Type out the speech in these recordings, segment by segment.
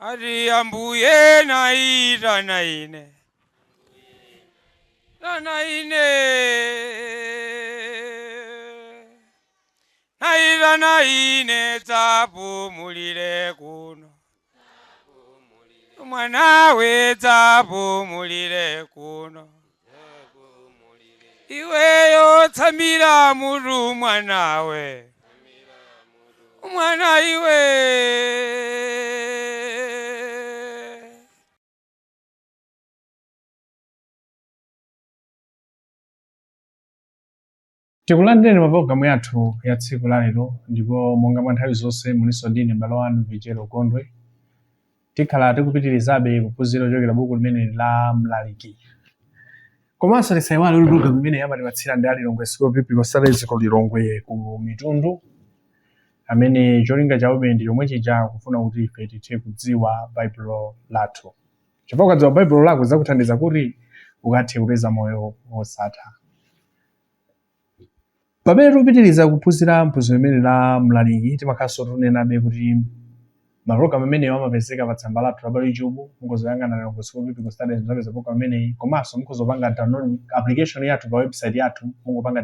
Ati Ambuye naitana ine, tana ine, naitana ine, dzapumulire kuno, mwanawe dzapumulire kuno, iweyo tsamira mutu mwanawe, mwana iwe. Tikulandireni pa pologalamu yathu ya tsiku la lero, ndipo monga mwa nthawi zonse mulinso ndine m'bale wanu Vijelo Gondwe. Tikhala tikupitirizabe kuphunzira kuchokera buku limeneli la Mlaliki. Komanso tisayiwale kuti pologalamu imeneyi amatipatsira ndi a Lilongwe School of Biblical Studies ku Lilongwe ku Mitundu, amene cholinga chawobe ndi chomwe chija, kufuna kuti ife tithe kudziwa Baibulo lathu. Chifukwa ukadziwa Baibulo lako zidzakuthandiza kuti ukathe kupeza moyo wosatha. Pamene tikupitiriza kuphunzira phunziro limene la Mlaliki, timakhalanso tikunenabe kuti mapulogalamu amenewa amapezeka pa tsamba lathu la pa YouTube. Mukhoza kuyang'ana Lilongwe School of Biblical Studies, muzapeza program imeneyi. Komanso mukhoza kupanga download application yathu pa website yathu, mungopanga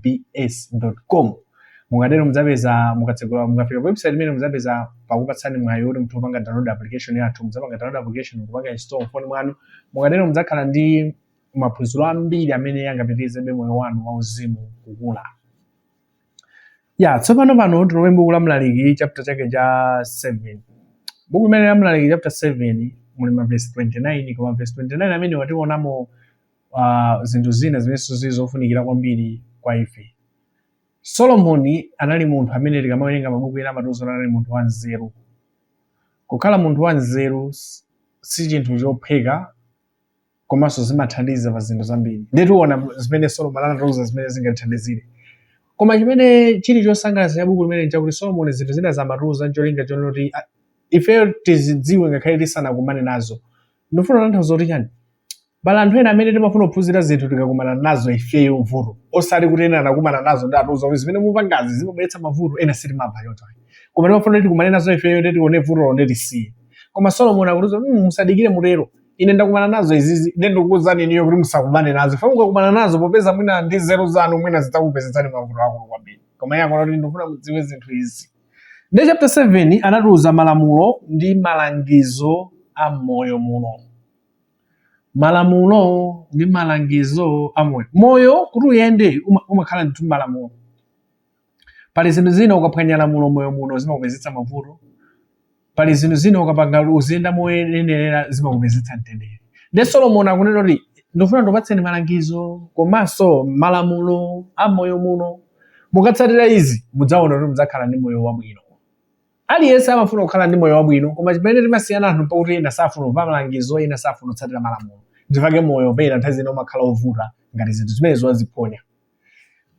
www.lsobs.com. Mukatero mudzapeza, mukatsegula, mukafika pa website imene mudzapeza pakupatsani mwayi woti muthe kupanga download application yathu. Mudzapanga download application kupanga install mfoni mwanu. Mukatero mudzakhala ndi maphunziro ambiri amene angapitirizebe moyo wanu wauzimu kukula. Ya, tsopano pano tilowe m'buku la Mlaliki chapter chake cha 7. Buku limene la Mlaliki chapter 7 muli mavesi 29, koma vesi 29 amene tionamo zinthu zina zimenenso zili zofunikira kwambiri kwa ife. Solomoni anali munthu amene tikamawerenga mabuku ena amatiuza kuti anali munthu wanzeru. Kukhala munthu wanzeru si chinthu chophweka, komanso zimathandiza pa zinthu zambiri. Ndiye tiona zimene Solomoni anatiuza zimene zingatithandizire. Koma chimene chili chosangalatsa cha buku limene nchakuti Solomoni zinthu zina amatiuza ncholinga chonena kuti ifeyo tizidziwe ngakhale tisanakumane nazo. Ndifuna kutanthauza kuti chani? Pali anthu ena amene timafuna kuphunzira zinthu tikakumana nazo ifeyo vuto, osati kuti ena anakumana nazo ndi atiuza kuti zimene mupangazi zimabweretsa mavuto. Ena sitimamva choncho ayi, koma timafuna kuti tikumane nazo ifeyo ndi tione vutolo ndi tisiye. Koma Solomoni akutiuza, musadikire mutero, ine ndakumana nazo izizi, ine ndikukuwuzani inuyo kuti musakumane nazo. Ife mukakumana nazo, popeza mwina ndi nzeru zanu, mwina zidzakupezetsani mavuto akulu kwambiri. Koma iye akuona kuti ndikufuna mudziwe zinthu izi. Ndi chapter 7 anatiuza malamulo ndi malangizo a m'moyo muno. Malamulo ndi malangizo a moyo. Moyo kuti uyende umakhala ndithu malamulo. Pali zinthu zina ukaphwanya lamulo moyo muno zimakupezetsa mavuto. Pali zinthu zina ukapanga uziyenda moyenerera zimakupezetsa mtendere. Ndiye Solomoni akunena kuti ndikufuna ndikupatseni malangizo komanso malamulo a moyo muno. Mukatsatira izi mudzaona kuti mudzakhala ndi moyo wabwino. Aliyense amafuna kukhala ndi moyo wabwino, koma chimene timasiyana anthu pakuti ena safuna kumva malangizo, ena safuna kutsatira malamulo. Nchifukwa moyo pena nthawi zina umakhala wovuta ngati zinthu zimenezo waziphonya.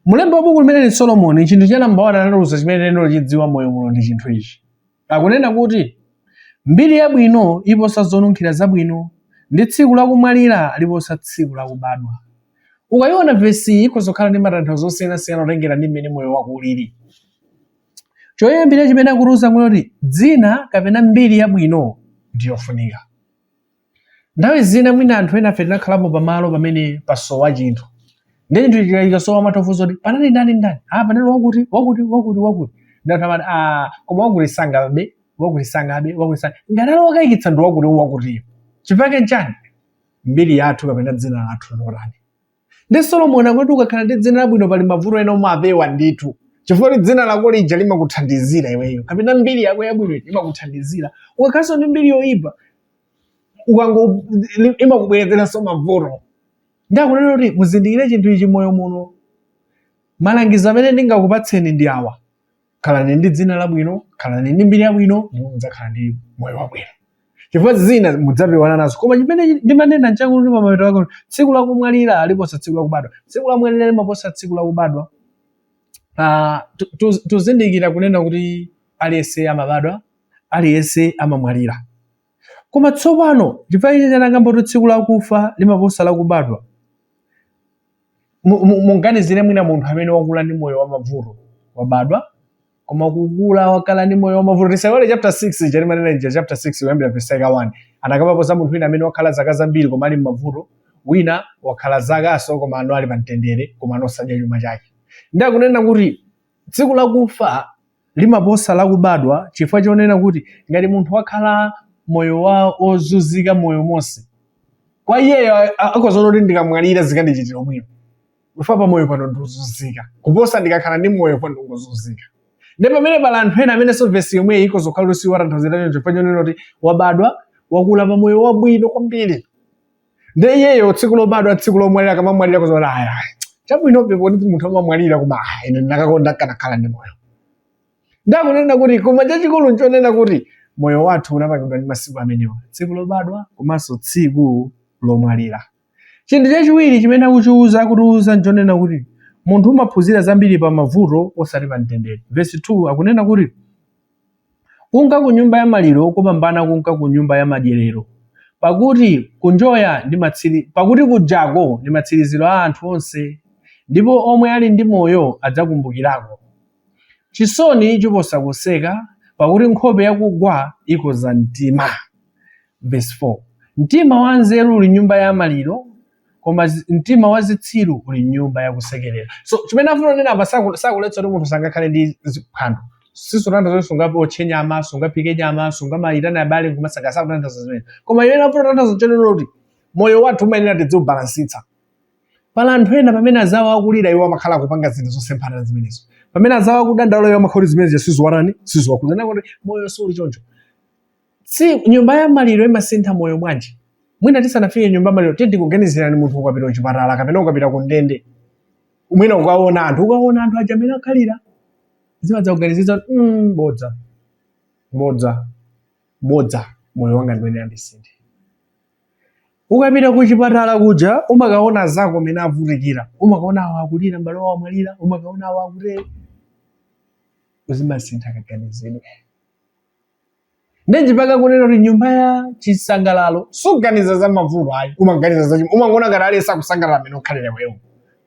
Mlembi wa buku limeneli Solomoni, chinthu cha namba 1 anatiuza chimene tiyenera kuchidziwa moyo muno ndi chinthu ichi. Akunena kuti mbiri yabwino iposa zonunkhira zabwino, ndi tsiku lakumwalira liposa tsiku lakubadwa. Ukayiona vesi iyi ikhoza kukhala ndi matanthauzo osiyanasiyana kutengera ndi mmene moyo wako ulili. Choyambirira chimene akutiuza kuti dzina kapena mbiri yabwino ndi yofunika. Nthawi zina mwina anthu enafe tinakhalapo pamalo pamene pasowa chinthu. Ndiye chinthu chikasowa amatha kufunsa kuti panali ndani ndani? Ah, panali wakuti, wakuti, wakuti, wakuti. Ndiye anthu amati ah, koma wakuti sangabe, wakuti sangabe, wakuti sangabe. Ngati ali wokayikitsa ndi wakuti wakutiyo. Chifukwa chake nchani? Mbiri yathu kapena dzina lathu lotani. Ndi Solomoni akuti ukakhala ndi dzina labwino pali mavuto ena umapewa ndithu. Chifukwa kuti dzina lako lija limakuthandizira iweyo, kapena mbiri yako yabwino imakuthandizira. Ukakhalanso ndi mbiri yoyipa, ukango imakubweretseranso mavuto. Ndiye akunena kuti muzindikire chinthu ichi moyo muno. Malangizo amene ndingakupatseni ndi awa. Khalani ndi dzina labwino, khalani ndi mbiri yabwino, ndipo mudzakhala ndi moyo wabwino. Chifukwa zina mudzapewana nazo. Koma chimene ndimanena nchakuti pamapeto ake tsiku lakumwalira liposa tsiku lakubadwa. Tsiku lakumwalira limaposa tsiku lakubadwa. Tuzindikira kunena kuti aliyense amabadwa, aliyense amamwalira. Koma tsopano chifukwa ichi chanakamba kuti tsiku lakufa limaposa lakubadwa. Muganizire mwina munthu amene wakula ndi moyo wa mavuto, wabadwa, Koma kukula wakhala ndi moyo wamavuto. Tisaiwale chapter 6 chatimanena ija, chapter 6 kuyambira verse yake 1. Anakambapo za munthu wina amene wakhala zaka zambiri koma ali m'mavuto, wina wakhala zakaso koma ano ali pa mtendere koma anosadya chuma chake. Ndakunena kuti tsiku lakufa limaposa lakubadwa, chifukwa chonena kuti ngati munthu wakhala moyo wa ozunzika moyo monse, kwa iyeyo akhoza kuti ndikamwalira zikandichitira bwino, kufa pamoyo pano ndikuzunzika kuposa ndikakhala ndi moyo pano ndikuzunzika. Ndi pamene pala anthu ena amene so vesi yomweyi ikhoza kukhala kuti siwatanthauzira choncho, chifukwa chonena kuti wabadwa, wakula pamoyo wabwino kwambiri, ndi iyeyo tsiku lobadwa, tsiku lomwalira, akamamwalira kuzoona aya chabwino pepo kuti munthu amamwalira, koma ah, ine ndinakakonda kanakhala ndi moyo. Ndakunena kuti koma chachikulu nchonena kuti moyo wathu unapangidwa ndi masiku amenewa, tsiku lobadwa komanso tsiku lomwalira. Chinthu chachiwiri chimene akuchiuza, akutiuza, nchonena kuti munthu umaphunzira zambiri pa mavuto osati pa mtendere. Verse 2 akunena kuti kunka ku nyumba ya maliro kupambana kunka ku nyumba ya madyerero, pakuti kunjoya ndi matsiri, pakuti kujako ndi matsiriziro a anthu onse, ndipo omwe ali ndi moyo adzakumbukirako. Chisoni chiposa kuseka, pakuti nkhope yakugwa ikoza mtima. Verse 4, mtima wa nzeru uli nyumba ya maliro, koma mtima wa zitsiru uli nyumba yakusekerera. So chimene afuna kunena apa, sakuletsa kuti munthu sangakhale ndi ziphwando. Sisutanthauza kuti sungapotche nyama, sungaphike nyama, sungamayitane abale nkumasaka, sakutanthauza zimene. Koma imene afuna kutanthauza nchonena kuti moyo wathu umayenera tidziubalansitsa. Pala anthu ena pamene azawo akulira, iwo amakhala kupanga zinthu zosemphana zimenezo. Pamene azawo akudandaula, iwo amakhala kuti zimenezo siziwatani, siziwakhudza. Kuti moyo suli choncho. Si nyumba ya maliro imasintha moyo bwanji? Mwina tisanafike nyumba ya maliro, tiye tikuganizirani munthu ukapita kuchipatala kapena ukapita ku ndende, mwina ukaona anthu, ukaona anthu aja amene akhalira, zimadzakuganizitsa bodza, bodza, bodza, moyo wanga ndimene andisinthe. Ukapita ku chipatala kuja, umakaona zako amene avutikira, umakaona awo akulira, m'bale wawo amwalira, umakaona awo akutere, zimasintha kaganizidwe. Ndechipaka kunena kuti nyumba ya chisangalalo suganiza za mavuto ayi, umaganiza za umangoona ngati aliyense akusangalala amene ukhalira iweyo.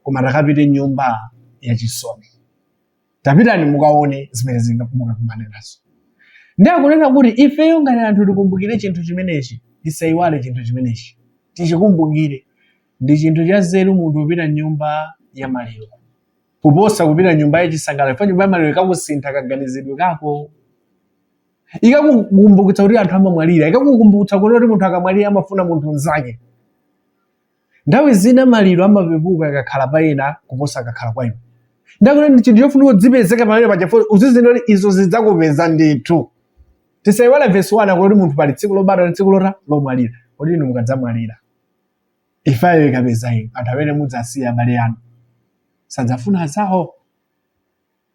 Koma takapite nyumba ya chisoni, tapitani mukaone zimene mukakumane nazo. Ndi akunena kuti ifeyo ngati anthu tikumbukire chinthu chimenechi, tisayiwale chinthu chimenechi, tichikumbukire. Ndi chinthu cha nzeru munthu kupita nyumba ya maliro kuposa kupita nyumba ya chisangalalo, chifukwa nyumba ya maliro ikakusintha kaganizidwe kako, ikakukumbutsa kuti anthu amamwalira, ikakukumbutsa kuti munthu akamwalira amafuna munthu mnzake. Nthawi zina maliro amapepuka akakhala pa ena kuposa akakhala kwa iwe. Ndakuti ndi chinthu chofunika kudzipezeka pamene paja, uzizindikira kuti izo zidzakupeza ndithu. Tisayiwale verse 1 akuti munthu pali tsiku lobadwa ndi tsiku lota lomwalira. Kodi inu mukadzamwalira, imfayo ikapeza inu, anthu amene mudzasiya, abale anu sadzafuna azawo?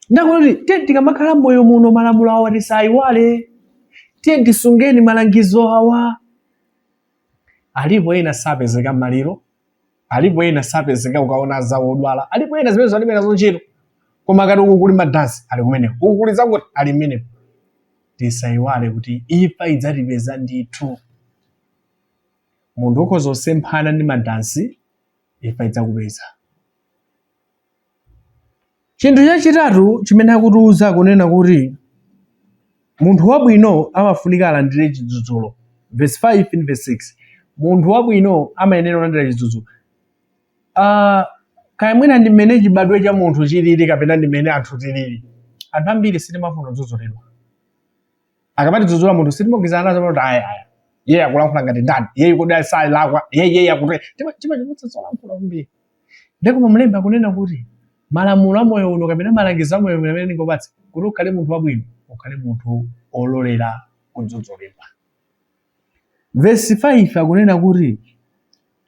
Ndakuti tiye tikamakhala m'moyo muno, malamulo awa tisayiwale, tiye tisungeni malangizo awa. Alipo ena sapezeka m'maliro, alipo ena sapezeka ukaona azawo odwala, alipo ena zimene alibe nazo ntchito, koma akati uku kuli madansi ali kumeneko, uku kuli zakuti ali mmeneko. Tisayiwale kuti imfa idzatipeza ndithu. Munthu ukhoza kusemphana ndi madansi, imfa idzakupeza. Chinthu chachitatu chimene akutiuza, kunena kuti munthu wabwino amafunika alandire chidzudzulo. Verse 5 and verse 6, munthu wabwino amayenera kulandira chidzudzulo. Kaya mwina ndi mmene chibadwe cha munthu chilili kapena ndi mmene anthu tilili, anthu ambiri sitimafuna kudzudzulidwa. Akamatidzudzula munthu sitimagwirizana nazo, kuti aya aya, iye akulankhula ngati ndani, iye kodi salakwa, iye iye akuti timachiputsa zolankhula kwambiri. Ndekoma mlembi akunena kuti malamulo a moyo uno kapena malangizo a moyo uno amene ndingopatse kuti ukhale munthu wabwino, ukhale munthu ololera kudzudzulidwa. Verse 5 akunena kuti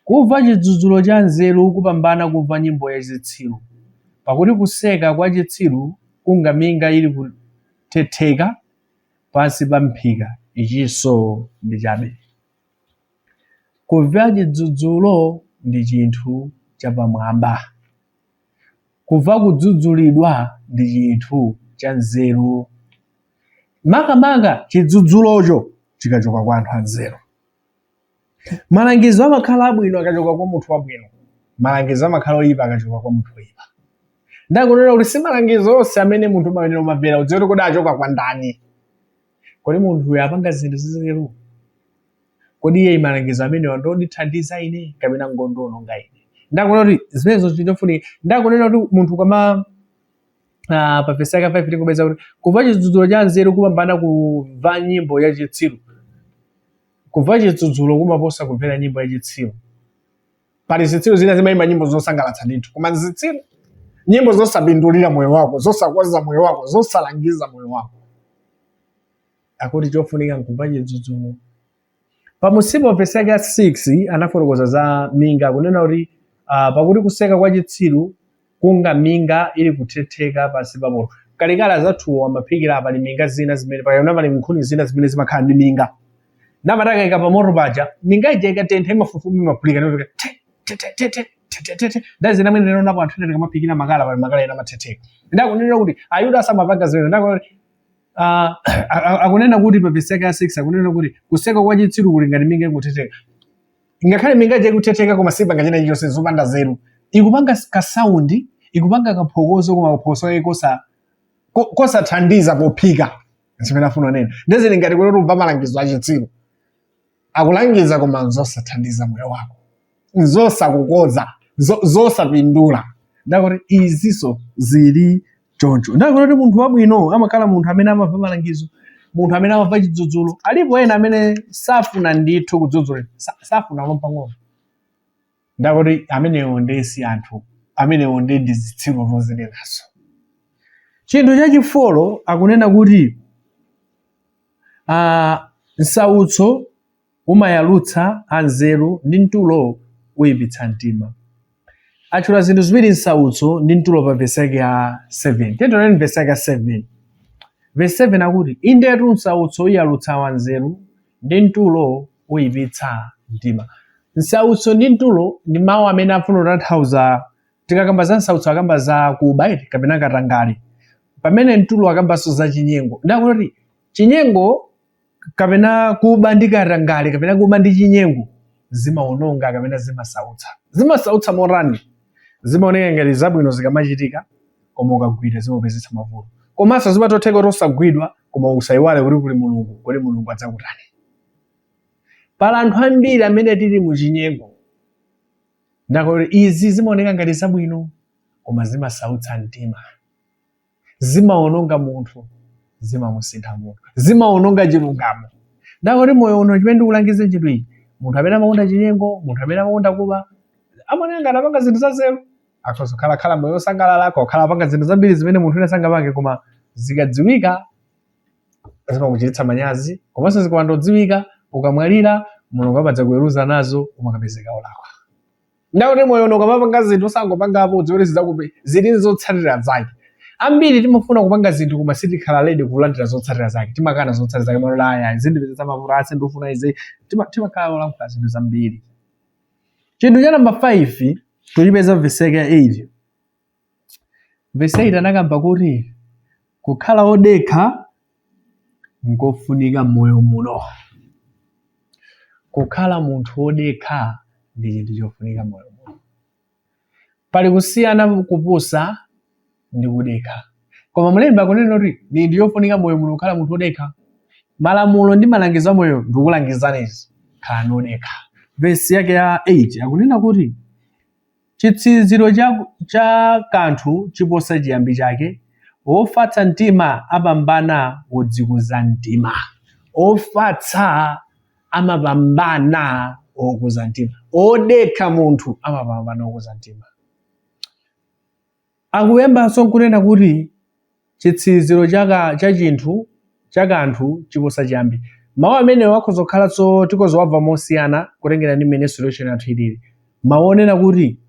kumva chidzudzulo cha nzeru kupambana kumva nyimbo ya zitsiru, pakuti kuseka kwa chitsiru kunga minga ili kuthetheka pansi pa mphika, ichinso ndi chabe. Kumva chidzudzulo ndi chinthu chapamwamba. Kumva kudzudzulidwa ndi chinthu cha nzeru, makamaka chidzudzulocho chikachoka kwa anthu anzeru. Malangizo amakhala abwino akachoka kwa munthu wabwino, malangizo amakhala oyipa akachoka kwa munthu woyipa. Ndakunena kuti si malangizo onse amene munthu umayenera umamvera. Udziwe kuti kodi achoka kwa ndani? Kodi munthu uyu apanga zinthu zazikulu? Kodi iye malangizo amenewa ndondithandiza ine kapena ngondiononga ine? Ndakunena kuti zimenezo chitofunika. Ndakunena kuti munthu kama pa vesi yake 5 tikupeza kuti kumva chidzudzulo cha nzeru kupambana kumva nyimbo ya chitsiru. Kumva chidzudzulo kumaposa kumvera nyimbo ya chitsiru. Pali zitsiru zina zimayimba nyimbo zosangalatsa ndithu, koma zitsiru, nyimbo zosapindulira moyo wako, zosakonza moyo wako, zosalangiza moyo wako. Akuti chofunika nkumva chidzudzulo. Pamusipo vesi yake ya 6 anafotokoza za minga, kunena kuti pakuti kuseka kwa chitsiru kunga minga ili kuthetheka pansi pa moto. Kalekale azathuwo amaphikira, pali minga zina zimene pakana pali nkhuni zina zimene zimakhala ndi minga. Ndamati pa moto paja, minga ija ikatentha imafufuma, imaphulika ndikuti te te te te te te te te te. Ndazina mwene ndinaonapo anthu ena tikamaphikira makala, pali makala ena amathetheka. Ndakunena kuti Ayuda asamapanga zimene. Ndakunena akunena kuti pa vesi yake ya 6 akunena kuti kuseka kwa chitsiru kuli ngati minga ikuthetheka. Ngakhale minga ija ikuthetheka, koma sipanga china chilichonse, zopanda zeru. Ikupanga ka sound, ikupanga kaphokoso, koma kaphokoso kake kosathandiza pophika. Zimene afuna kunena ndezili ngati kuti umva malangizo achitsiru akulangiza, koma nzosathandiza moyo wako, nzosakukoza, zosapindula. Ndakuti iziso zili choncho. Ndakuti munthu wabwino amakhala munthu amene amamva malangizo, munthu amene amamva chidzudzulo. Alipo ena amene safuna ndithu kudzudzula, safuna pang'ono. Ndakuti amenewo ndi si anthu, amenewo ndi zitsiru zozinenazo. Chinthu chachi four akunena kuti msautso umayalutsa anzeru ndi mtulo uyipitsa mtima. Atchula zinthu ziwiri, msautso ndi mtulo, pa vesi yake ya 7. Tiyeni vesi yake ya 7. Vesi 7 akuti, indetu msautso uyalutsa wanzeru ndi mtulo uyipitsa mtima. Msautso ndi mtulo ndi mawu amene afuna kutanthauza. Tikakamba za msautso, akamba za kuba eti kapena katangale, pamene mtulo akambanso za chinyengo. Ndakuti chinyengo kapena kuba ndi katangale kapena kuba ndi chinyengo zimaononga kapena zimasautsa. Zimasautsa motani? Zimaoneka ngati zabwino zikamachitika, koma ukagwidwa zimapezetsa mavuto. Komanso zimatotheka kuti osagwidwa, koma usayiwale kuti kuli Mulungu. Kodi Mulungu adzakutani? Pala anthu ambiri amene tili mu chinyengo. Ndakuti izi zimaoneka ngati zabwino, koma zimasautsa mtima, zimaononga munthu, zimamusintha munthu, zimaononga chilungamo. Ndakuti moyo uno, chimene ndikulangiza chinthu ichi, munthu amene amakonda chinyengo, munthu amene amakonda kuba, amaoneka ngati apanga zinthu zanzeru, akhoza kukhala moyo wosangalala, akhoza apanga zinthu zambiri zimene munthu wina sangapange, koma zikadziwika zimakuchititsa manyazi. Komanso zikamangodziwika, ukamwalira Mulungu amadzakuweruza nazo, umakapezeka olakwa. Ndakuti moyo uno ukamapanga zinthu, usangopangapo, udziwe kuti zidzakupe zili zotsatira zake. Ambiri timafuna kupanga zinthu, koma sitikhala ready kulandira zotsatira zake. Timakana zotsatira zake, malola aya zindipezetsa mavuto, asi ndikufuna izi. Timakhala olankhula zinthu zambiri. Chinthu cha namba 5 tuchipeza vesi yake ya 8. Vesi 8 anakamba kuti kukhala odekha nkofunika m'moyo muno. Kukhala munthu wodekha ndi chinthu chofunika m'moyo muno. Pali kusiyana kupusa ndi kudekha, koma mlembi akunena kuti ndi chinthu chofunika m'moyo muno kukhala munthu wodekha. Malamulo ndi malangizo amoyo ndikukulangizani izi: khalani odekha. Vesi yake ya 8 akunena kuti chitsiriziro cha kanthu chiposa chiyambi chake, wofatsa mtima apambana wodzikuza mtima. Ofatsa amapambana wokuza mtima. Odekha munthu amapambana wokuza mtima. Akuyambanso nkunena kuti chitsiriziro cha chinthu, cha kanthu, chiposa chiyambi. Mawu amenewo akhoza kukhalanso tikhoza kuwamva mosiyana kutengera ndi mmene situation yathu ilili. Mawu onena kuti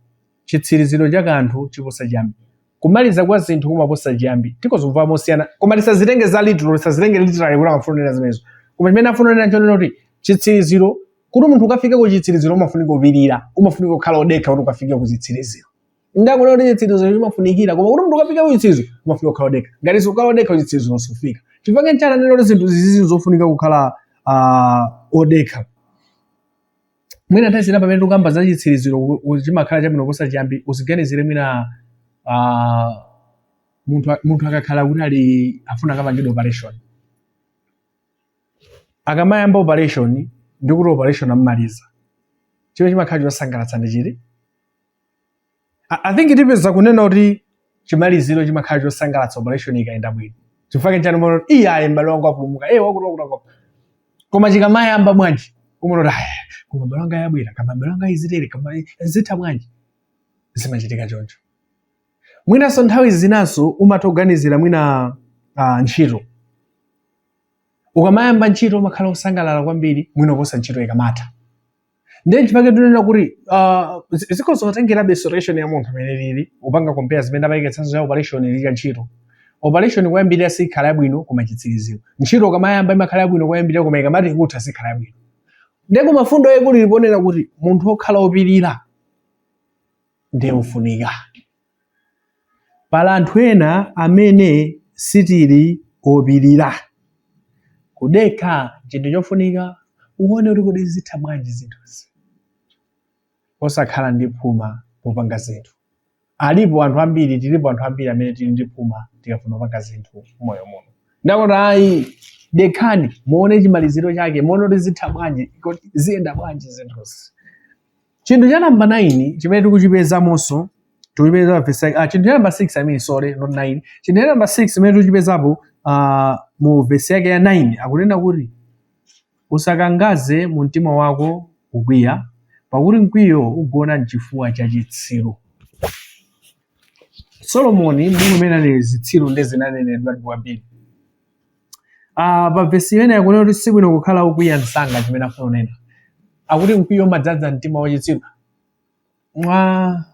chitsiriziro cha kanthu chiposa chiyambi, kumaliza kwa zinthu kumaposa chiyambi, tikhoza kumva mosiyana, koma tisazitenge za literal, tisazitenge literally kuti amafuna kunena zimenezo. Koma chimene afuna kunena nchonena kuti chitsiriziro, kuti munthu ukafike ku chitsiriziro umafunika kupirira, umafunika kukhala odekha kuti ukafike ku chitsiriziro. Ndakuona kuti chitsiriziro chimafunikira, koma kuti munthu ukafike ku chitsiriziro umafunika kukhala odekha. Ngati sukhala odekha, ku chitsiriziro sufika. Chifukwa nchani anena kuti zinthu zizizi zofunika kukhala odekha? Mwina nthawi zina pamene tikukamba za chitsiriziro chimakhala chabwino kuposa chiyambi, uziganizire mwina Munthu akakhala kuti ali afuna akapangidwa operation, akamayamba operation ndi kuti operation ammaliza, chimene chimakhala chosangalatsa ndi chiti? I think tipeza kunena kuti chimaliziro chimakhala chosangalatsa operation ikayenda bwino. Chifukwa chani? Umaona kuti iyayi, m'bale wangu apulumuka, eh, wakuti wakuti wakuti. Koma chikamayamba bwanji, umaona kuti aya, koma m'bale wanga yabwera, koma m'bale wanga izitere, koma zitha bwanji? Zimachitika choncho. Mwinanso nthawi zinanso umatha kuganizira mwina ntchito. Ukamayamba ntchito umakhala usangalala kwambiri mwina kuposa ntchito ikamatha. Ndiye chifukwa tinena kuti zikhoza kutengerabe situation ya munthu amene lili upanga compare zimene amayika chitsanzo cha operation ili cha ntchito. Operation kuyambirira sikhala yabwino, koma chitsiriziro. Ntchito ukamayamba imakhala yabwino kuyambirira, koma ikamati ikutha sikhala yabwino. Ndiye koma fundo yaikulu iliponena kuti munthu wokhala opirira ndiye ufunika. Pali anthu ena amene sitili opirira. Kudekha chinthu chofunika, uone kuti kodi zitha bwanji zinthuzi, osakhala ndi phuma popanga zinthu. Alipo anthu ambiri, tilipo anthu ambiri amene tili ndi phuma tikafuna kupanga zinthu moyo muno. Ndakuti ayi, dekhani, muone chimaliziro chake, muone kuti zitha bwanji, kodi ziyenda bwanji zinthuzi. Chinthu cha namba 9 chimene tikuchipezamonso, tikuchipeza pa verse, chinthu cha namba 6, I mean, sorry, not 9, chinthu cha namba 6 chimene tikuchipezapo mu verse yake ya 9, akunena kuti usakangaze mu mtima wako kukwiya, pakuti mkwiyo ugona mchifuwa cha chitsiru. Solomoni m'buku imene anali zitsiru ndi zinanenedwa kwambiri. Pa vesi imene akunena kuti sibwino kukhala wokwiya msanga, chimene afuna kunena akuti mkwiyo umadzaza mtima wachitsiru. Mwa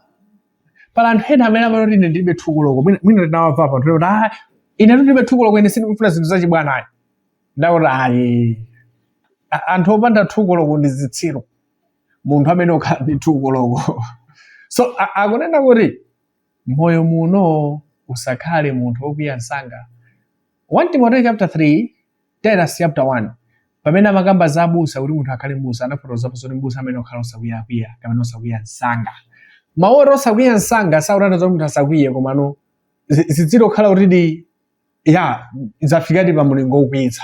pala anthu ena amene amati ine ndilibe thukuloko. Mwina tinawamvapo anthu ena kuti ah, ine ndilibe thukuloko, ine sindikufuna zinthu zachibwana ayi. Ndakuti ayi, anthu opanda thukuloko ndi zitsiru. Munthu amene okhala ndi thukuloko. So akunena kuti moyo muno usakhale munthu wokwiya msanga. 1 Timothy chapter 3, Titus chapter 1, pamene amakamba za abusa, kuti munthu akhale mbusa, anafotokozapo zoti mbusa amene okhala osakwiya-kwiya kapena osakwiya msanga. Mawu oti osakwiya msanga sakutanthauza kuti munthu asakwiye, komano zidziro kukhala kuti di ya zafikadi pa mulingo wokwiyitsa,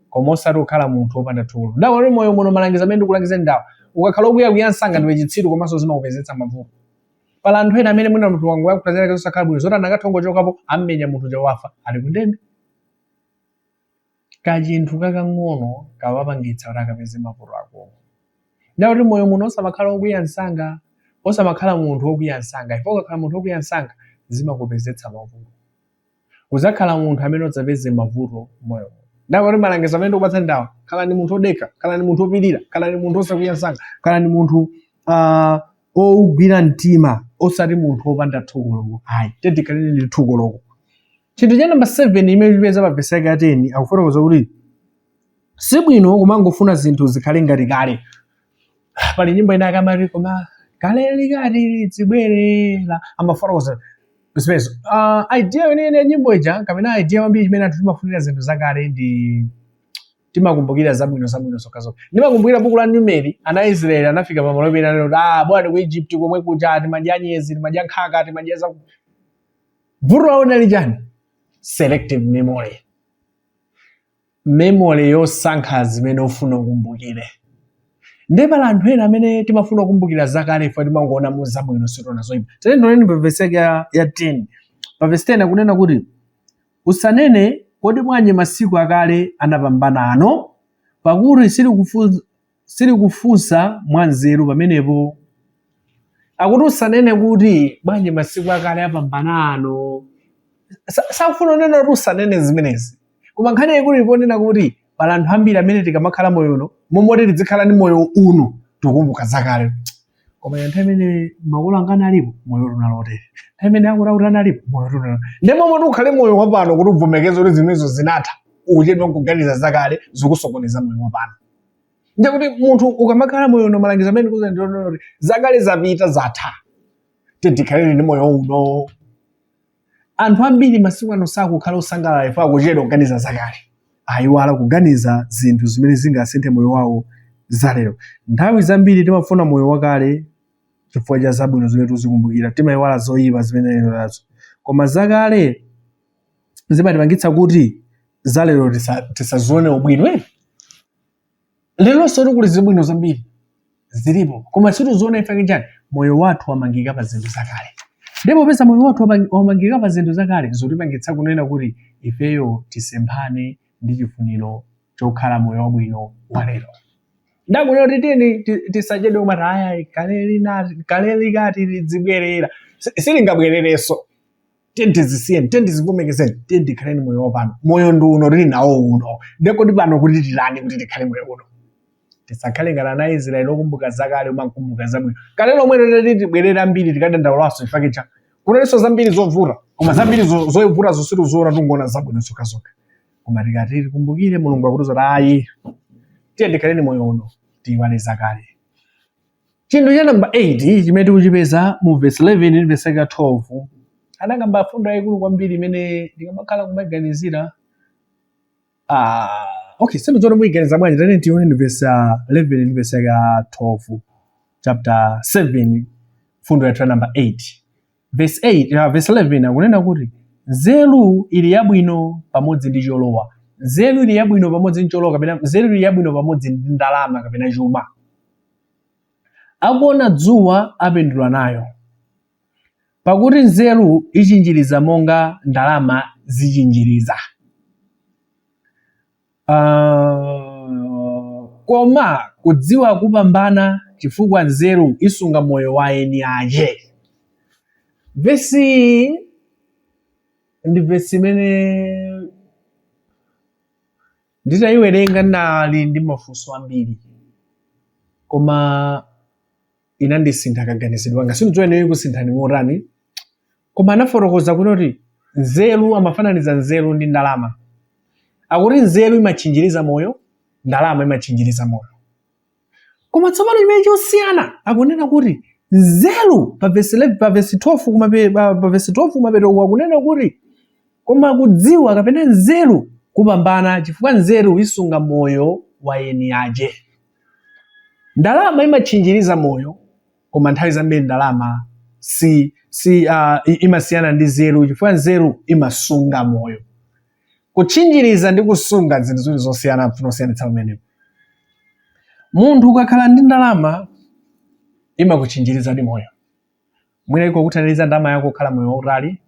koma osati kukhala munthu wopanda thukulo. Ndakuti moyo muno malangizo amene ndikulangiza ndawo, ukakhala wokwiya-kwiya msanga ndiwe chitsiru, komanso zimakupezetsa mavuto. Pala anthu ena amene mwina munthu wangoyankhula zake zosakhala bwino, zoti anakatha kungochokapo, ammenya munthu uja, wafa, ali kundende. Kachinthu kakang'ono kawapangitsa kuti akapeze mavuto akulu. Ndakuti moyo muno osamakhala wokwiya msanga, osamakhala munthu wokwiya msanga. Ifo ukakhala munthu wokwiya msanga zimakupezetsa mavuto, uzakhala munthu amene udzapeze mavuto moyo muno. Ndakuti malangizo amene ndikupatsani ndawa: khalani munthu odekha, khalani munthu opirira, khalani munthu osakwiya msanga, khalani munthu owugwira mtima, osati munthu wopanda thukuloko ayi. Tikhaleni ndi thukuloko. Chinthu cha namba 7 imene chipeza pa vesi yake ya 10, akufotokoza kuti sibwino kumangofuna zinthu zikhale ngati kale. Pali nyimbo ina akamati koma kale likati lizibwerera, amafotokoza zimenezo. Idea yeniyeni ya nyimbo ija kapena idea kwambiri chimene anthu timafunira zinthu zakale ndi timakumbukira zabwino zabwino zokhazokha. Ndimakumbukira buku la Numeri, ana a Israeli anafika pamalo pena anati, ah, bwana, ku Egypt komwe kuja timadya nyezi, timadya nkhaka, timadya za. Vuto lawo linali chani? Selective memory, memory yosankha zimene ufuna ukumbukire. Ndiye pali anthu ena amene timafuna kukumbukira zakale ife timangoona mu zabwino, sitiona zoyipa. Tiyeni pa vesi yake ya 10. Pa vesi 10 akunena kuti usanene, kodi bwanji masiku akale anapambana ano? Pakuti silikufunsa mwa nzeru pamenepo. Akuti usanene kuti bwanji masiku akale apambana ano. Sakufuna kunena kuti usanene zimenezi, koma nkhani yaikulu iponena kuti pali anthu ambiri amene tikamakhala moyo uno, momoti tizikhala ndi moyo uno, tikukumbuka zakale. Koma nthawi imene makolo anga analipo, moyo unali otere. Nthawi imene akulu akuti analipo, moyo unali. Ndi momwe ukhale moyo wapano kuti uvomekeze kuti zimenezo zinatha, uchedwa nkuganiza zakale, zikusokoneza moyo wapano. Ndiye kuti munthu ukamakhala moyo uno, malangizo amene ndikuuza ndi kuti zakale zapita, zatha, tikhaleni ndi moyo uno. Anthu ambiri masiku ano sakukhala osangalala ifo akuchedwa kuganiza zakale, ayiwala kuganiza zinthu zimene zingasinthe moyo wawo zalero. Nthawi zambiri timafuna moyo wakale chifukwa cha zabwino zimene tizikumbukira, timayiwala zoyipa zimene nazo. Koma zakale Zimatipangitsa kuti zalero tisazione ubwino, eh? Leronso kuli zibwino zambiri zilipo, koma sitiziona. Ife chani? Moyo wathu wamangika pa zinthu zakale. Ndipo popeza moyo wathu wamangika pa zinthu zakale, zotipangitsa kunena kuti ifeyo tisemphane ndi chifuniro chokhala moyo wabwino wa lero. Ndakunena kuti tiyeni tisachedwe kumati, "Aya, kale likati lidzibwerera." Silingabwererenso. Tiyeni tizisiyeni, tiyeni tizivomekezeni, tiyeni tikhaleni moyo wapano. Moyo ndi uno tili nawo uno. Ndekoti pano kuti tilani kuti tikhale moyo uno, tisakhale ngati ana a Israeli okumbuka zakale, umakumbuka zabwino. Kale lomwe tati tibwerere ambiri tikadandaulaso chifukwa cha kunalinso zambiri zovuta, koma zambiri zovuta zositizoona, tingoona zabwino zokhazokha. Koma tikati tikumbukire, Mulungu akutiuza kuti ayi, tiye tikhaleni moyo uno, tiyiwale zakale. Chinthu cha namba 8 chimene tikuchipeza mu verse 11 ndi verse 12, anakamba fundo yayikulu kwambiri imene ndikamakhala kumaganizira. Okay, sindidziwa muyiganiza bwanji. Tati tione ndi verse 11 ndi verse ya 12, chapter 7, fundo yathu ya namba 8. Verse 8, verse 11 akunena kuti nzeru ili yabwino pamodzi ndi cholowa. Nzeru ili yabwino pamodzi ndi cholowa, kapena nzeru ili yabwino pamodzi ndi ndalama kapena chuma. Akuona dzuwa apindula nayo, pakuti nzeru ichinjiriza monga ndalama zichinjiriza. Koma kudziwa kupambana, chifukwa nzeru isunga moyo wa eni ake. Vesi ndi vesi imene nditayiwerenga ndinali ndi mafunso ambiri, koma inandisintha kaganizidwe kanga. Sindidziwa ineyo ikusinthani motani, koma anafotokoza kuti nzeru, amafananiza nzeru ndi ndalama. Akuti nzeru imatchinjiriza moyo, ndalama imatchinjiriza moyo. Koma tsopano chimene chosiyana, akunena kuti nzeru pa verse 11, pa verse 12 pa verse 12 kumapeto akunena kuti koma kudziwa kapena nzeru kupambana, chifukwa nzeru isunga moyo wa eni ake. Ndalama imatchinjiriza moyo, koma nthawi zambiri ndalama si imasiyana ndi nzeru, chifukwa nzeru imasunga moyo. Kutchinjiriza ndi kusunga, zinthu ziwiri zosiyana. Mfuna kusiyanitsa pamenepo. Munthu ukakhala ndi ndalama, imakutchinjirizadi moyo. Mwina ikokuthandiza ndalama yako kukhala moyo wautali,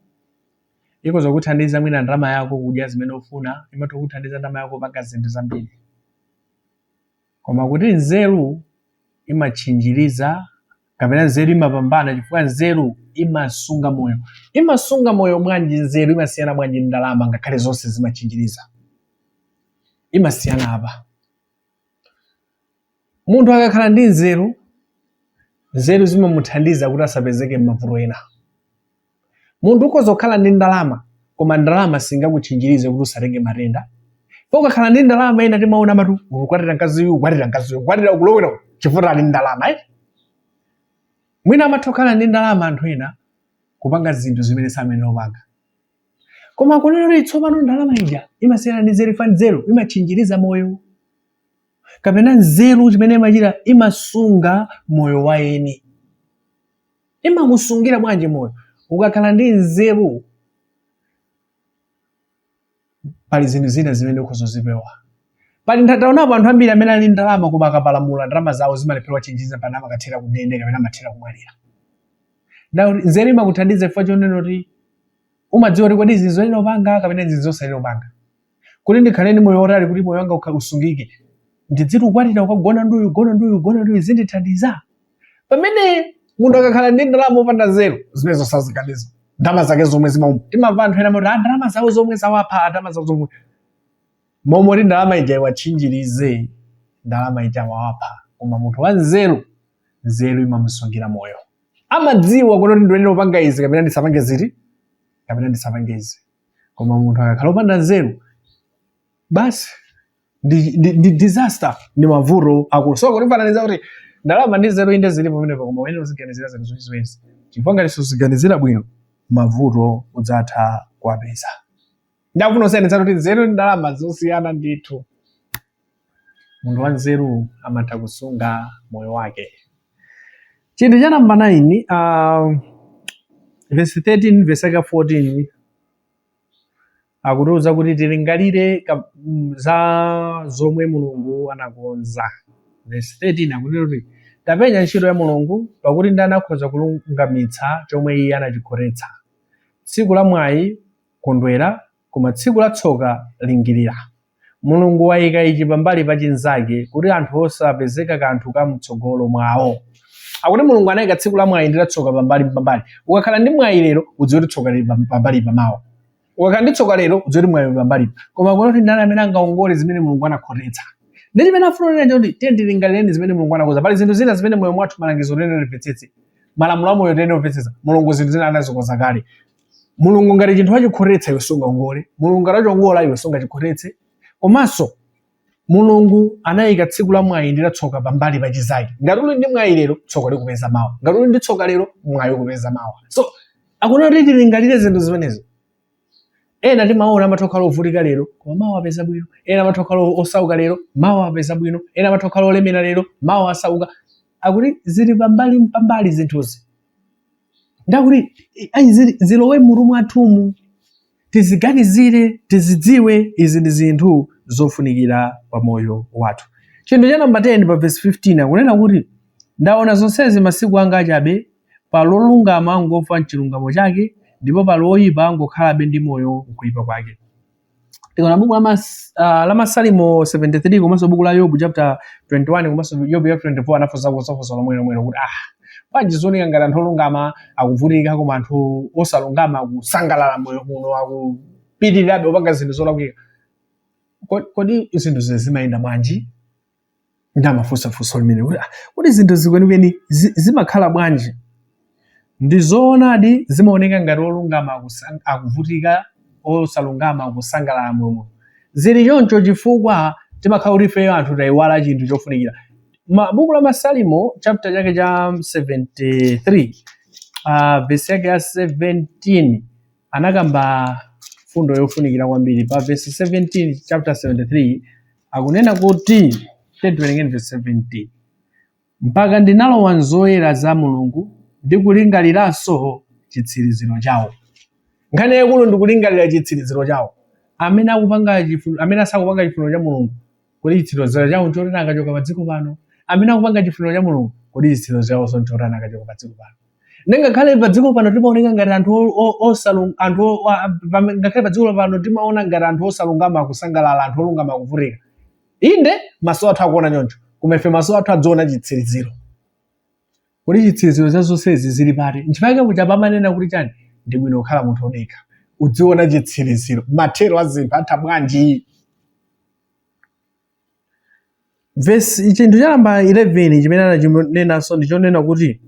ikhoza kukuthandiza mwina ndalama yako kudya zimene ufuna, imatha kukuthandiza ndalama yako kupanga zinthu zambiri. Koma kuti nzeru imatchinjiriza kapena nzeru imapambana, chifukwa nzeru imasunga moyo. Imasunga moyo bwanji nzeru? Imasiyana bwanji ndi ndalama, ngakhale zonse zimatchinjiriza? Imasiyana apa: munthu akakhala ndi nzeru, nzeru zimamuthandiza kuti asapezeke m'mavuto ena. Munthu ukhoza kukhala ndi ndalama, koma ndalama singakutchinjirize kuti usatenge matenda. Po ukakhala ndi ndalama, ena timaona matu ukwatira mkazi uyu, ukwatira mkazi uyu, ukwatira, ukulowera chifukwa ali ndi ndalama, eh? Mwina amatha kukhala ndi ndalama anthu ena kupanga zinthu zimene samene opanga. Koma kunena kuti tsopano ndalama ija imasiyana ndi nzeru, ifa nzeru imatchinjiriza moyo, kapena nzeru chimene imachita, imasunga moyo wa eni. Imakusungira bwanji moyo? Ukakhala ndi nzeru, pali zinthu zina zimene ukhoza kuzipewa. Pali taonapo anthu ambiri amene ali ndi ndalama, koma akapalamula, ndalama zawo zimalephera kuwatchinjiriza, pana amakathera kundende kapena amathera kumwalira. Ndakuti nzeru imakuthandiza chifukwa chonena kuti umadziwa kuti kodi izi zoyenera kupanga kapena izi zosayenera kupanga. Kuti ndikhale ndi moyo wotali, kuti moyo wanga usungike, ndidziti ukwatira, ukagona ndi uyu, gona ndi uyu, gona ndi uyu, zindithandiza? Pamene munthu akakhala ndi ndalama opanda nzeru, zimene zosaziganiza, ndalama zake zomwe zimauma. Timamva anthu ena amati, "Ah, ndalama zawo zomwe zawapha, ndalama zawo zomwe." Momwe ndalama ija iwatchinjirize, ndalama ija wawapha. Koma munthu wa nzeru, nzeru imamusungira moyo. Amadziwa kuti ndiyenera kupanga izi kapena ndisapange ziti, kapena ndisapange izi. Koma munthu akakhala opanda nzeru, basi, ndi disaster, ndi mavuto akulu. So kutifananiza kuti ndalama ndi nzeru, inde zilipo pamenepo, koma uyenera uziganizira zinthu ziwiri, chifukwa ngati suziganizira bwino, mavuto udzatha kuwapeza. Ndafuna kusiyanitsa kuti nzeru ndi ndalama zosiyana ndithu. Munthu wa nzeru amatha kusunga moyo wake. Chinthu cha namba 9, verse 13, verse yake 14. Akutiuza kuti tilingalire za zomwe Mulungu anakonza. Verse 13 akunena kuti tapenya ntchito ya Mulungu, pakuti ndani akhoza kulungamitsa chomwe iye anachikhotetsa? Tsiku la mwayi kondwera, koma tsiku la tsoka lingirira. Mulungu wayika ichi pambali pa chinzake, kuti anthu osapezeka kanthu ka mtsogolo mwawo. Akuti Mulungu anayika tsiku la mwayi ndi la tsoka pambali pambali. Ukakhala ndi mwayi lero, udziwe kuti tsoka lili pambali pamawa. Ukakhala ndi tsoka lero, udziwe kuti mwayi uli pambali. Koma akuona kuti ndani amene angaongole zimene Mulungu anakhotetsa? Ndi chimene afuna kunena choti tiye tilingalireni zimene Mulungu anakonza. Pali zinthu zina zimene moyo mwathu malangizo tiyenera timvetsetse. Malamulo a moyo tiyenera kumvetsetsa. Mulungu zinthu zina anazikonza kale. Mulungu ngati chinthu wachikhotetsa iwe sungaongole. Mulungu ngati wachiongola iwe sungachikhotetse. Komanso Mulungu anayika tsiku la mwayi ndi la tsoka pambali pa chizake. Ngati uli ndi mwayi lero, tsoka likupeza mawa. Ngati uli ndi tsoka lero, mwayi ukupeza mawa. So akunena kuti tilingalire zinthu zimenezo. Ena timaona amatha kukhala ovutika lero, koma mawa apeza bwino. Ena amatha kukhala osauka lero, mawa apeza bwino. Ena amatha kukhala olemera lero, mawa asauka. Akuti zili pambali pambali zinthuzi. Ndakuti ayi zilowe mutu mwathumu, tiziganizire, tizidziwe. Izi ndi zinthu zofunikira pa moyo wathu. Chinthu cha namba 10 pa verse 15 akunena kuti ndaona zonsezi masiku anga achabe, pali wolungama angofa mchilungamo chake, ndipo pali woyipa angokhalabe ndi moyo mkuyipa kwake. Tikaona buku la Masalimo 73 komanso buku la Yobu chapter 21 komanso Yobu chapter 24 anafunsa funso lomwe lomwelo kuti bwanji zooneka ngati anthu olungama akuvutika koma anthu osalungama akusangalala moyo muno, akupitirirabe kupanga zinthu zolakwika. Kodi zinthu zimayenda bwanji? Ndamafunsa funso limene kuti kodi zinthu zikwenikweni zimakhala bwanji? Ndi zoonadi zimaoneka ngati olungama akuvutika, osalungama akusangalala moyo muno. Zili choncho chifukwa timakhala kuti ifeyo anthu tayiwala chinthu chofunikira. Buku la Masalimo chapter chake cha 73 verse yake ya 17 anakamba fundo yofunikira kwambiri. Pa verse 17 chapter 73 akunena kuti, tiwerengeni verse 17, mpaka ndinalowa nzoyera za Mulungu ndi kulingaliranso chitsiriziro chawo. Nkhani yaikulu ndi kulingalira chitsiriziro chawo. Amene akupanga chifuniro, amene asakupanga chifuniro cha Mulungu, kodi chitsiriziro chawo nchotani akachoka pa dziko pano? Amene akupanga chifuniro cha Mulungu, kodi chitsiriziro chawonso nchotani akachoka pa dziko pano? Ngakhale pa dziko pano timaoneka ngati anthu anthu ngakhale pa dziko pano timaona ngati anthu osalungama akusangalala, anthu olungama akuvutika. Inde, maso athu akuona choncho, koma ife maso athu adziona chitsiriziro. Kodi chitsiriziro cha zonsezi zili pati? Nchifukwa chake pamanena kuti chani, ndi bwino kukhala munthu odekha, udziona chitsiriziro, mathero a zinthu atha bwanji. Verse chinthu cha namba 11 chimene anachinenanso ndi chonena kuti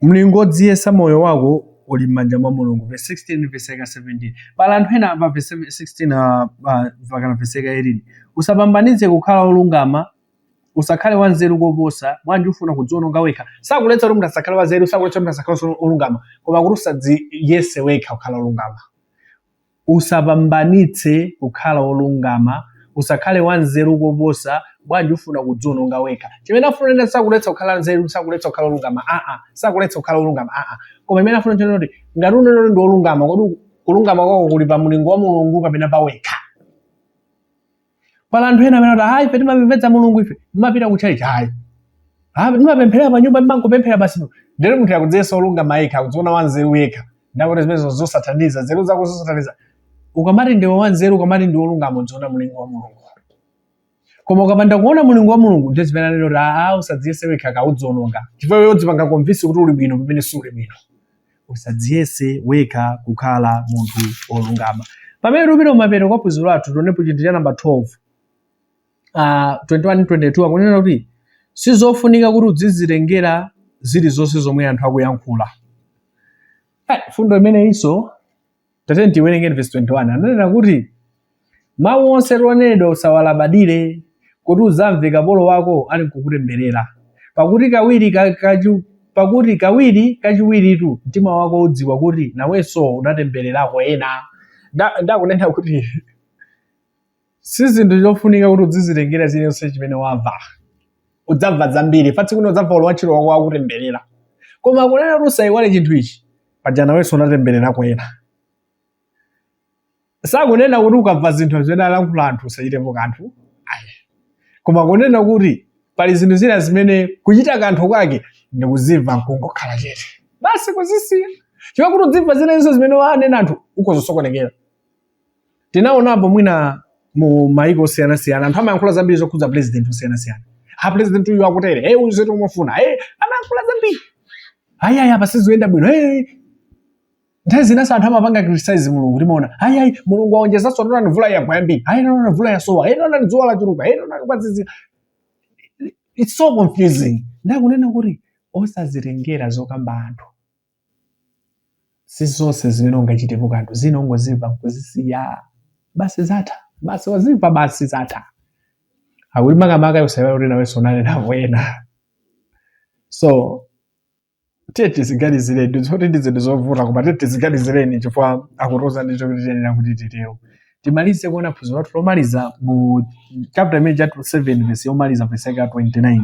mlingo wodziyesa moyo wako uli m'manja mwa Mulungu. Verse 16 verse yake 17. Pali anthu ena pa verse 16 mpaka verse yake 18. Usapambanitse kukhala wolungama, usakhale wanzeru koposa, bwanji ufuna kudziononga wekha. Sakuletsa kuti munthu asakhale wanzeru, sakuletsa kuti munthu asakhale wolungama, koma kuti usadziyese wekha kukhala wolungama. Usapambanitse kukhala wolungama, usakhale wanzeru koposa, bwanji ufuna kudziononga wekha. Chimene afuna kunena sakuletsa kukhala wanzeru, sakuletsa kukhala wolungama, aa, sakuletsa kukhala wolungama, aa. Koma imene afuna kunena kuti ngati unena kuti ndi wolungama, kodi kulungama kwako kuli pa mlingo wa Mulungu kapena pa wekha? Pali anthu ena amene amati, "Ah, ife timapembedza Mulungu, ife timapita ku church." Ayi. Ah, timapemphera pa nyumba, timangopemphera basi. Ndere munthu akudziyesa wolungama yekha, akudziona wanzeru yekha. Ndakuti zimenezo zosathandiza, nzeru zako zosathandiza. Ukamati ndiwe wanzeru, ukamati ndiwe wolungama, udziona mlingo wa Mulungu. Koma ukapanda kuona mlingo wa Mulungu, ndiye zimene anena kuti, ah, usadziyese wekha kaudziononga. Chifukwa iwe udzipanga convince kuti uli bwino pamene suli bwino. Usadziyese wekha kukhala munthu wolungama. Pamene tikupita kumapeto kwa phunziro lathu, tionepo chinthu cha namba 12. 21 22 akunena kuti sizofunika kuti udzizitengera zilizonse zomwe anthu akuyankhula. Fundo imeneyinso tatiyeni tiwerenge verse 21. Ananena kuti mawu onse onenedwa usawalabadire, kuti udzamve kapolo wako ali nkukutemberera. Pakuti kawiri pakuti kawiri kachiwiritu mtima wako udziwa kuti nawenso unatembererako ena. Ndakunena kuti si zinthu zofunika kuti udzizitengera zilizonse chimene wamva. Udzamva zambiri, fa tsiku lina udzamva ulo wantchito wako akutemberera. Koma akunena kuti usayiwale chinthu ichi, paja nawenso unatembererako ena. Sakunena kuti ukamva zinthu zimene alankhula anthu usachitepo kanthu, ayi, koma kunena kuti pali zinthu zina zimene kuchita kanthu kwake ndikuzimva nkungokhala chete basi, kuzisiya, chifukwa kuti udzimva zinenso zimene wanena anthu ukozosokonekera. Tinaonapo mwina mu maiko osiyanasiyana anthu amayankhula zambiri zokhudza president osiyanasiyana. Ha, president uyu akutere, hey, uyu zetu umafuna, hey, amayankhula zambiri, ayi ayi, apa sizikuyenda bwino, hey. Nthawi zinanso anthu amapanga criticize Mulungu. Timaona, ayi ayi, Mulungu aonjezanso, taonani mvula yagwa yambiri, ayi, taonani mvula yasowa, ayi, taonani dzuwa lachuluka, ayi, taonani kwazizira. It's so confusing. Ndakunena kuti osazitengera zokamba anthu. Si zonse zimene ungachitepo kanthu. Zina ungozimva nkuzisiya basi, zatha basi, wazimva basi, zatha. Akuti makamaka usaiwale kuti nawenso unanenapo ena. So tiye tiziganizireni zoti ndi zinthu zovuta, koma tiye tiziganizireni chifukwa akutiuza ndithu kuti tiyenera kuti titero. Timalize kuona phunziro lathu lomaliza mu chapter imene, chapter 7, verse yomaliza, verse yake ya 29.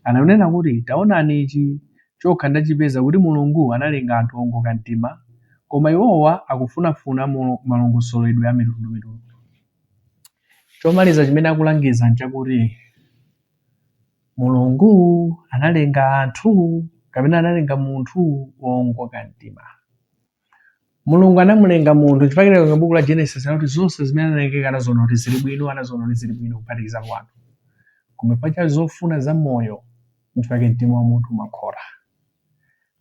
Ananena kuti, "Taonani, ichi chokha ndachipeza, kuti Mulungu analenga anthu owongoka mtima, koma iwowa akufunafuna malongosoledwe a mitundumitundu." Chomaliza chimene akulangiza nchakuti Mulungu analenga anthu kapena analenga munthu wowongoka mtima. Mulungu anamulenga munthu chifukwa buku la Genesis akuti zonse zimene analengeka anaziona kuti zili bwino, anaziona kuti zili bwino, kuphatikizapo anthu. Koma pacha zofuna za moyo, nchifukwa mtima wa munthu umakhota.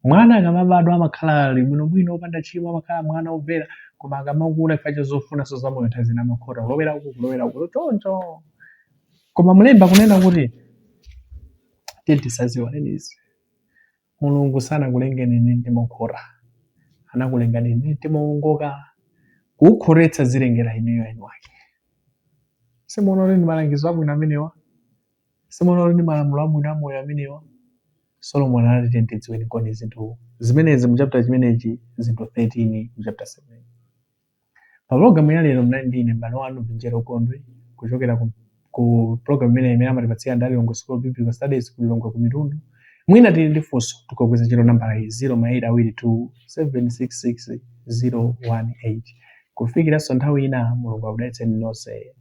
Mwana akamabadwa amakhala ali bwinobwino, opanda tchimo, amakhala mwana womvera, koma akamakula, chifukwa cha zofunanso za moyo, nthawi zina amakhota, kulowera uku, kulowera uku, choncho. Koma mlemba kunena kuti tiye tisaziwaleni izi: Mulungu sanakulengeni ndi mtima wokhota, anakulengani ndi mtima wowongoka. Kuwukhotetsa zilengera inuyo eni wake. Simuona kuti ndi malangizo abwino amenewa? Simuona kuti ndi malamulo abwino amoyo amenewa? Solomon anati tiye tidziweni koni zinthu zimenezi mu chapter chimenechi, zinthu 13 mu chapter 7. Pa pologalamu ya lero mnali ndine m'bale wanu Vinjero Kondwe kuchokera ku program imene amatipatsira ndi Lilongwe School of Biblical Studies ku Lilongwe ku Mitundu. Mwina tili ndi funso, tikugwiritsa ntchito nambala iyi, 0 2 766 018. Kufikiranso nthawi ina, Mulungu akudalitseni nonse.